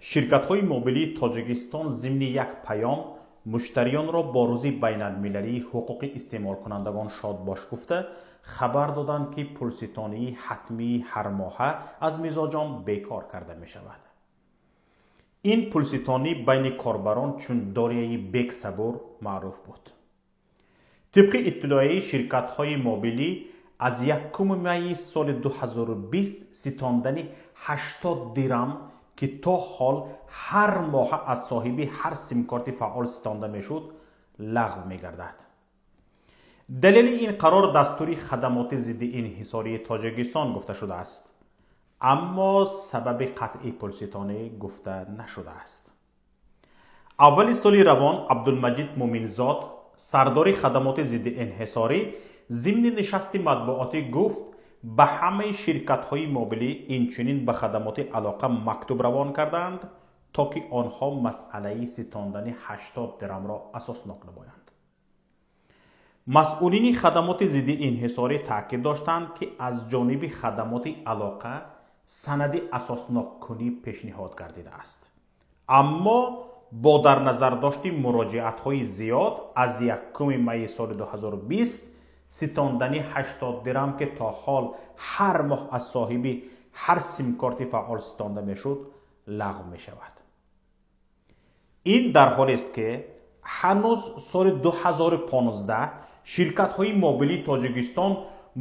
Ширкатҳои мобилии Тоҷикистон зимни як паём муштариёнро бо рӯзи байналмилалии ҳуқуқи истеъмолкунандагон шодбош гуфта, хабар доданд, ки пулситонии ҳатмии ҳармоҳа аз мизоҷон бекор карда мешавад. Ин пулситонӣ байни корбарон чун дорияи Бексабур маъруф буд. Тибқи иттилоияи ширкатҳои мобилӣ, аз 1 майи соли 2020 ситондани 80 дирам, ки то ҳол ҳар моҳа аз соҳиби ҳар симкорти фаъол ситонда мешуд, лағв мегардад. Далели ин қарор дастури хадамоти зидди инҳисории Тоҷикистон гуфта шудааст, аммо сабаби қатъи пулситонӣ гуфта нашудааст. Аввали соли равон Абдулмаҷид Муминзод, сардори хадамоти зидди инҳисорӣ, зимни нишасти матбуотӣ гуфт, ба ҳамаи ширкатҳои мобилӣ, инчунин ба хадамоти алоқа мактуб равон кардаанд, то ки онҳо масъалаи ситондани 80 дирамро асоснок намоянд. Масъулини хадамоти зидди инҳисорӣ таъкид доштанд, ки аз ҷониби хадамоти алоқа санади асосноккунӣ пешниҳод гардидааст, аммо бо дар назардошти муроҷиатҳои зиёд аз 1 майи соли 2020 ситондани 80 дирам, ки то ҳол ҳар моҳ аз соҳиби ҳар симкорти фаъол ситонда мешуд, лағв мешавад. Ин дар ҳолест, ки ҳанӯз соли 2015 ширкатҳои мобилии Тоҷикистон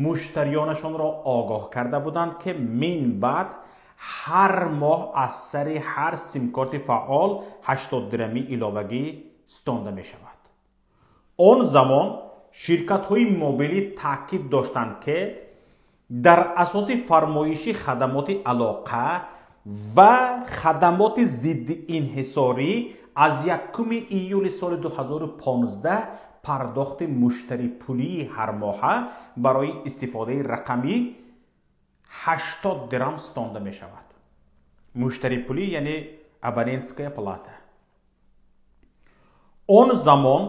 муштариёнашонро огоҳ карда буданд, ки мин баъд ҳар моҳ аз сари ҳар симкорти фаъол 80 дирамӣ иловагӣ ситонда мешавад. Он замон ширкатҳои мобилӣ таъкид доштанд, ки дар асоси фармоиши хадамоти алоқа ва хадамоти зидди инҳисорӣ аз 1 июли соли 2015 пардохти муштарипулии ҳармоҳа барои истифодаи рақамӣ 80 дирам ситонда мешавад. Муштарипулӣ яъне абонентская плата. Он замон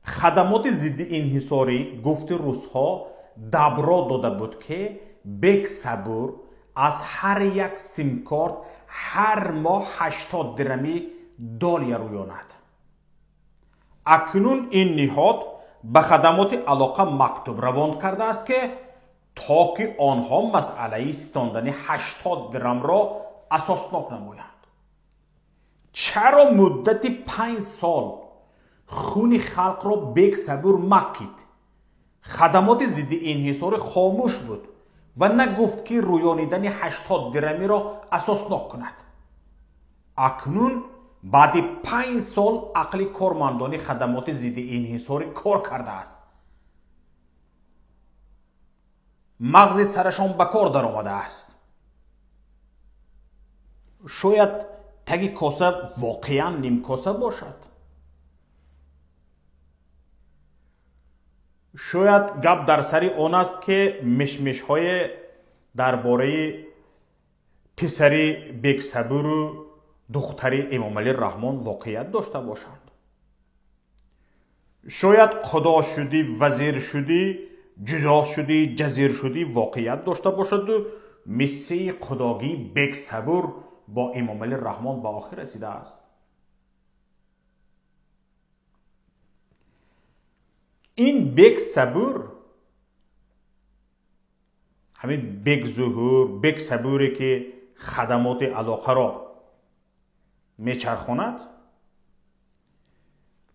хадамоти зидди инҳисорӣ гуфти русҳо дабро дода буд, ки Бексабур аз ҳар як симкорт ҳар моҳ 80 дирамӣ долия рӯёнад. Акнун ин ниҳод ба хадамоти алоқа мактуб равон кардааст, ки то ки онҳо масъалаи ситондани 80 дирамро асоснок намоянд. Чаро муддати 5 сол хуни халқро Бексабур макид? Хадамоти зидди инҳисорӣ хомӯш буд ва нагуфт, ки рӯёнидани 80 дирамиро асоснок кунад. Акнун баъди 5 сол ақли кормандони хадамоти зидди инҳисорӣ кор кардааст. Мағзи сарашон ба кор даромадааст. Шояд таги коса воқеан нимкоса бошад. Шояд гап дар сари он аст, ки мишмишҳое дар бораи писари Бексабуру духтари Эмомалӣ Раҳмон воқеият дошта бошанд. Шояд худо шудӣ, вазир шудӣ, ҷузо шудӣ, ҷазир шудӣ воқеият дошта бошаду миссияи худогии Бексабур бо Эмомалӣ Раҳмон ба охир расидааст. Ин Бексабур, ҳамин Бекзуҳур, Бексабуре, ки хадамоти алоқаро мечархонад,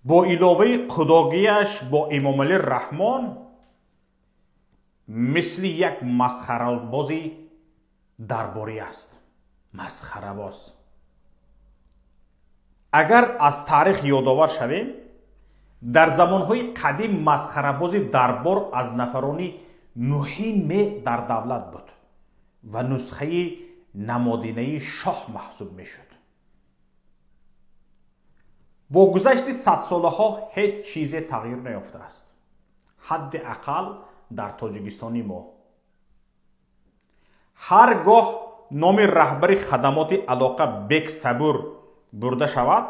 бо иловаи худогияш бо Эмомалӣ Раҳмон мисли як масхарабози дарборӣ аст. Масхарабоз. Агар аз таърих ёдовар шавем, дар замонҳои қадим масхарабози дарбор аз нафарони муҳиме дар давлат буд ва нусхаи намодинаи шоҳ маҳсуб мешуд. Бо гузашти садсолаҳо ҳеҷ чизе тағйир наёфтааст, ҳадди ақал дар Тоҷикистони мо. Ҳар гоҳ номи раҳбари хадамоти алоқа Бексабур бурда шавад,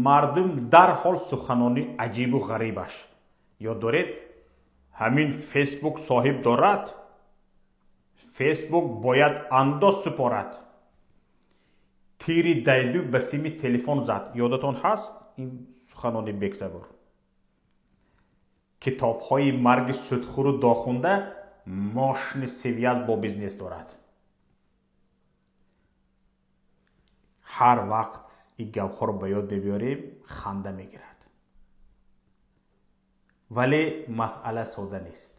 мардум дарҳол суханони аҷибу ғарибаш ёд доред. Ҳамин Фейсбук соҳиб дорад, Фейсбук бояд андоз супорад. Тири дайду ба сими телефон зад. Ёдатон ҳаст ин суханони Бексабур? Китобҳои марги судхӯру дохунда мошини связь бо бизнес дорад. Ҳар вақт ин гапҳоро ба ёд мебиёрем, ханда мегирад. Вале масъала сода нест.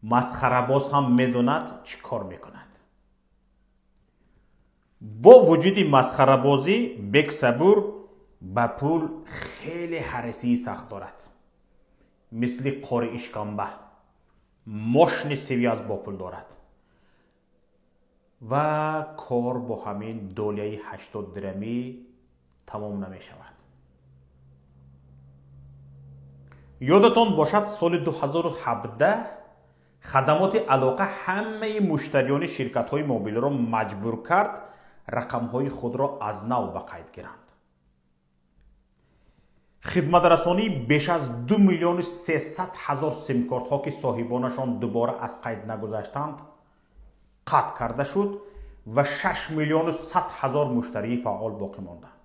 Масхарабоз ҳам медонад чӣ кор мекунад. Бо вуҷуди масхарабозӣ Бексабур ба пул хеле ҳарисии сахт дорад. Мисли қори ишкамба мошини связь бо пул дорад ва кор бо ҳамин долияи 80 дирамӣ тамом намешавад. Ёдатон бошад, соли 2017 хадамоти алоқа ҳамаи муштариёни ширкатҳои мобилиро маҷбур кард рақамҳои худро аз нав ба қайд гиранд. Хидматрасонии беш аз 2 300 000 симкортҳо, ки соҳибонашон дубора аз қайд нагузаштанд, қатъ карда шуд ва 6 100 000 муштарии фаъол боқӣ монданд.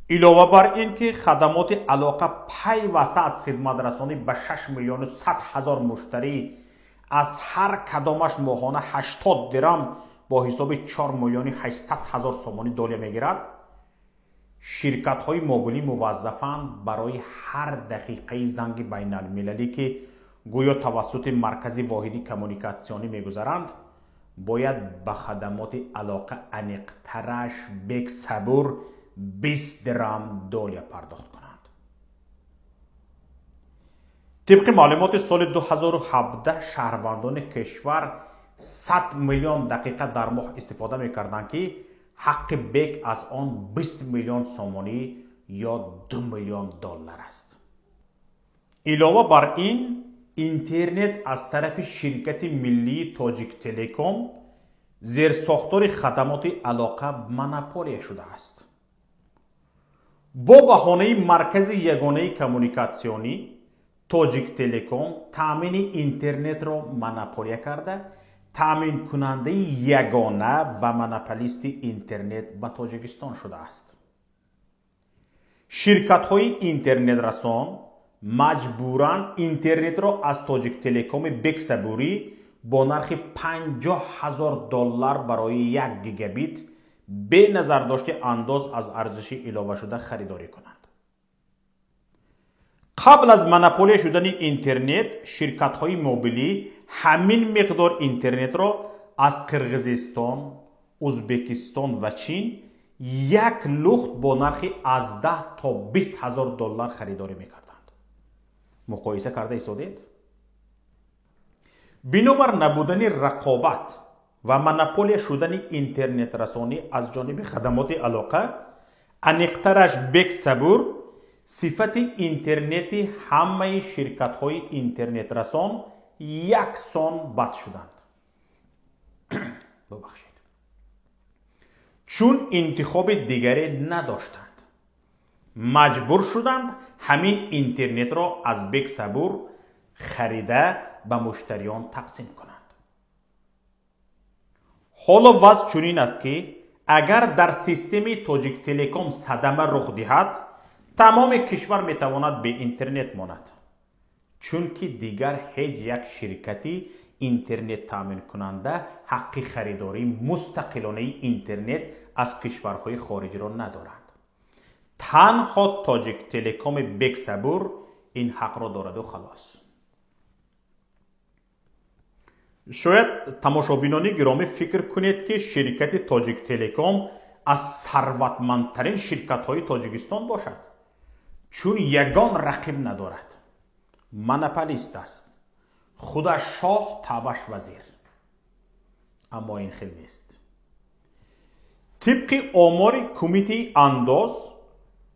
Илова бар ин ки хадамоти алоқа пайваста аз хидматрасонӣ ба 6 100 000 муштарӣ аз ҳар кадомаш моҳона 80 дирам бо ҳисоби 4 800 000 сомонӣ долия мегирад, ширкатҳои мобилӣ муваззафанд барои ҳар дақиқаи занги байналмилалӣ, ки гӯё тавассути маркази воҳиди коммуникатсионӣ мегузаранд, бояд ба хадамоти алоқа аниқтараш Бексабур 20 дирам долия пардохт кунанд. Тибқи маълумоти соли 2017 шаҳрвандони кишвар 100 миллион дақиқа дар моҳ истифода мекарданд, ки ҳаққи Бек аз он 20 миллион сомонӣ ё 2 миллион доллар аст. Илова бар ин, интернет аз тарафи ширкати миллии Тоҷиктелеком зерсохтори хадамоти алоқа монополия шудааст. Бо баҳонаи маркази ягонаи коммуникатсионӣ Тоҷиктелеком таъмини интернетро монополия карда, таъминкунандаи ягона ва монополисти интернет ба Тоҷикистон шудааст. Ширкатҳои интернетрасон маҷбуран интернетро аз Тоҷиктелекоми Бексабурӣ бо нархи 50 000 доллар барои 1 гигабит бе назардошти андоз аз арзиши иловашуда харидорӣ кунанд. Қабл аз монополия шудани интернет, ширкатҳои мобилӣ ҳамин миқдор интернетро аз Қирғизистон, Узбекистон ва Чин як лухт бо нархи аз 10 то 20 000 доллар харидорӣ мекарданд. Муқоиса карда истодед? Бинобар набудани рақобат ва монополия шудани интернетрасонӣ аз ҷониби хадамоти алоқа, аниқтараш Бексабур, сифати интернети ҳамаи ширкатҳои интернетрасон яксон бад шуданд. Бубахшед. Чун интихоби дигаре надоштанд, маҷбур шуданд ҳамин интернетро аз Бексабур харида ба муштариён тақсим кунанд. Ҳоло вазъ чунин аст, ки агар дар системаи Тоҷиктелеком садама рух диҳад, тамоми кишвар метавонад бе интернет монад, чунки дигар ҳеҷ як ширкати интернет таъминкунанда ҳаққи харидории мустақилонаи интернет аз кишварҳои хориҷиро надорад. Танҳо Тоҷиктелекоми Бексабур ин ҳақро дораду халос. Шояд тамошобинони гиромӣ фикр кунед, ки ширкати Тоҷиктелеком аз сарватмандтарин ширкатҳои Тоҷикистон бошад, чун ягон рақиб надорад, монополист аст, худаш шоҳ, табаш вазир. Аммо ин хел нест. Тибқи омори кумитаи андоз,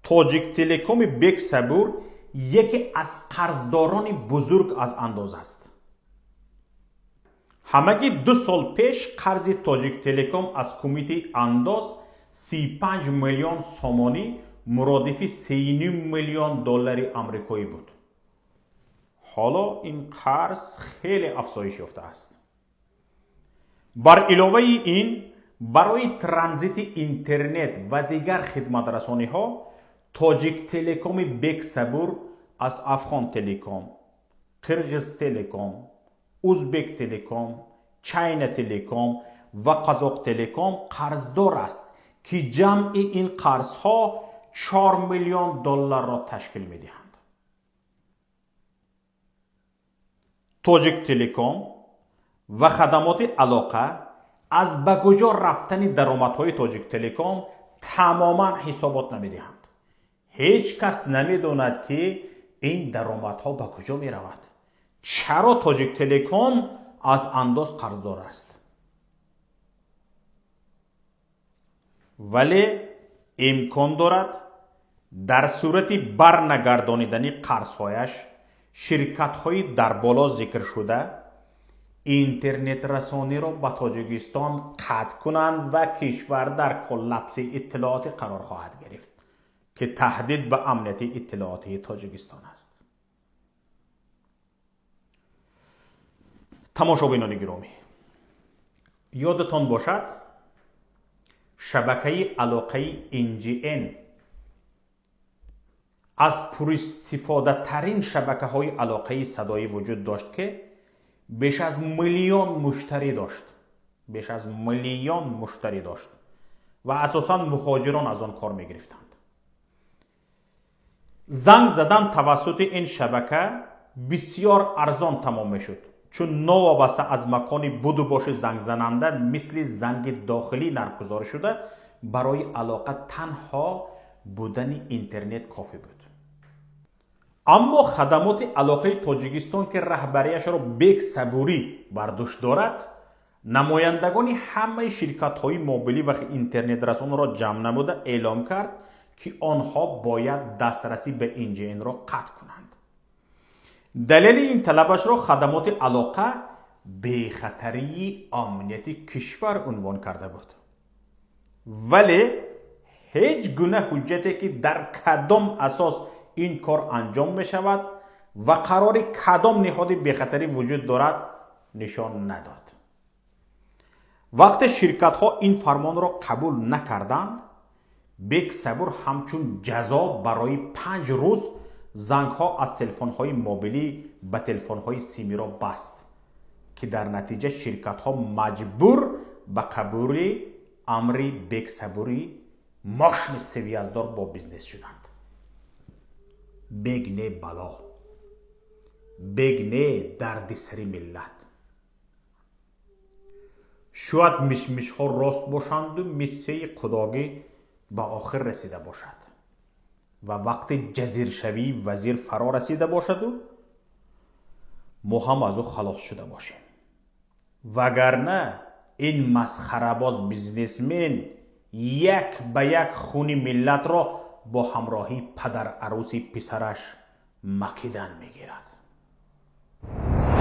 Тоҷиктелекоми Бексабур яке аз қарздорони бузург аз андоз аст. Ҳамагӣ 2 сол пеш қарзи Тоҷиктелеком аз кумитаи андоз 35 миллион сомонӣ муродифи 3,5 миллион доллари амрикоӣ буд. Ҳоло ин қарз хеле афзоиш ёфтааст. Бар иловаи ин, барои транзити интернет ва дигар хидматрасониҳо Тоҷиктелекоми Бексабур аз Афғонтелеком, Қирғизтелеком, Узбектелеком, Чайнателеком ва Қазоқтелеком қарздор аст, ки ҷамъи ин қарзҳо 4 миллион долларро ташкил медиҳанд. Тоҷиктелеком ва хадамоти алоқа аз ба куҷо рафтани даромадҳои Тоҷиктелеком тамоман ҳисобот намедиҳанд. Ҳеҷ кас намедонад, ки ин даромадҳо ба куҷо меравад. Чаро Тоҷиктелеком аз андоз қарздор аст? Вале имкон дорад дар сурати барнагардонидани қарзҳояш ширкатҳои дар боло зикршуда интернетрасониро ба Тоҷикистон қатъ кунанд ва кишвар дар коллапси иттилоотӣ қарор хоҳад гирифт, ки таҳдид ба амнияти иттилоотии Тоҷикистон аст. Тамошобинони гиромӣ, ёдатон бошад, шабакаи алоқаи NGN аз пуристифодатарин шабакаҳои алоқаи садоӣ вуҷуд дошт, ки беш аз миллион муштарӣ дошт. Беш аз миллион муштарӣ дошт ва асосан муҳоҷирон аз он кор мегирифтанд. Занг задан тавассути ин шабака бисёр арзон тамом мешуд, чун новобаста аз макони буду боши зангзананда мисли занги дохилӣ нархгузорӣ шуда, барои алоқа танҳо будани интернет кофӣ буд. Аммо хадамоти алоқаи Тоҷикистон, ки раҳбарияшро Бексабурӣ бар дӯш дорад, намояндагони ҳамаи ширкатҳои мобилӣ ва интернетрасонро ҷамъ намуда эълом кард, ки онҳо бояд дастрасӣ ба NGN-ро қатъ кунанд. Далели ин талабашро хадамоти алоқа бехатарии амнияти кишвар унвон карда буд. Вале ҳеҷ гуна ҳуҷҷате, ки дар кадом асос ин кор анҷом мешавад ва қарори кадом ниҳоди бехатарӣ вуҷуд дорад, нишон надод. Вақте ширкатҳо ин фармонро қабул накарданд, Бексабур ҳамчун ҷазо барои 5 рӯз зангҳо аз телефонҳои мобилӣ ба телефонҳои симиро баст, ки дар натиҷа ширкатҳо маҷбур ба қабули амри Бексабури мошини севияздор бо бизнес шуданд. Бег не бало, бег не дарди сари миллат. Шояд мишмишҳо рост бошанду миссияи худогӣ ба охир расида бошад ва вақти ҷазиршавии вазир фаро расида бошаду мо ҳам аз ӯ халос шуда бошем. Вагарна ин масхарабоз бизнесмен як ба як хуни миллатро бо ҳамроҳии падарарӯси писараш макидан мегирад.